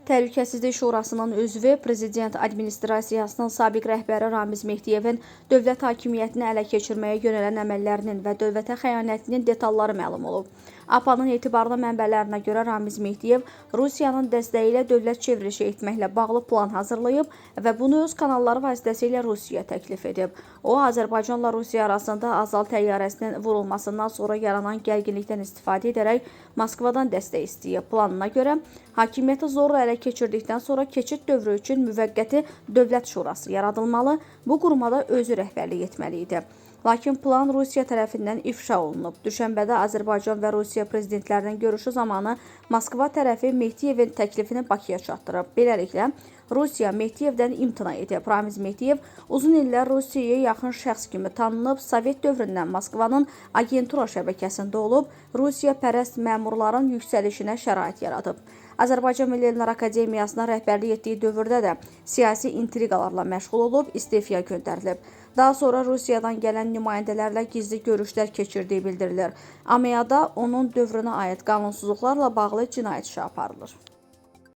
Təhlükəsizlik Şurasının üzvü, Prezident Administrasiyasının sabiq rəhbəri Ramiz Mehdiyevin dövlət hakimiyyətini ələ keçirməyə yönələn əməllərinin və dövlətə xəyanətinin detalları məlum olub. APA-nın etibarlı mənbələrinə görə Ramiz Mehdiyev Rusiyanın dəstəyi ilə dövlət çevrilişi etməklə bağlı plan hazırlayıb və bunu öz kanalları vasitəsilə Rusiyaya təklif edib. O, Azərbaycanla Rusiya arasında Azal təyyarəsinin vurulmasından sonra yaranan gərginlikdən istifadə edərək Moskvadan dəstək istəyib. Planına görə hakimiyyəti zorla ələ keçirdikdən sonra keçid dövrü üçün müvəqqəti Dövlət Şurası yaradılmalı, bu quruma da özü rəhbərlik etməli idi. Lakin plan Rusiya tərəfindən ifşa olunub. Düşənbədə Azərbaycan və Rusiya prezidentlərinin görüşü zamanı Moskva tərəfi Mehdiyevin təklifini Bakıya çatdırıb. Beləliklə, Rusiya Mehdiyevdən imtina edib. Ramiz Mehdiyev uzun illər Rusiyaya yaxın şəxs kimi tanınıb, Sovet dövründən Moskvanın agentura şəbəkəsində olub, Rusiya pərəst məmurların yüksəlişinə şərait yaradıb. Azərbaycan Milli Elmlər Akademiyasına rəhbərlik etdiyi dövrdə də siyasi intriqalarla məşğul olub, istefaya göndərilib. Daha sonra Rusiyadan gələn nümayəndələrlə gizli görüşlər keçirdiyi bildirilir. AMA-da onun dövrünə aid qanunsuzluqlarla bağlı cinayət işi aparılır.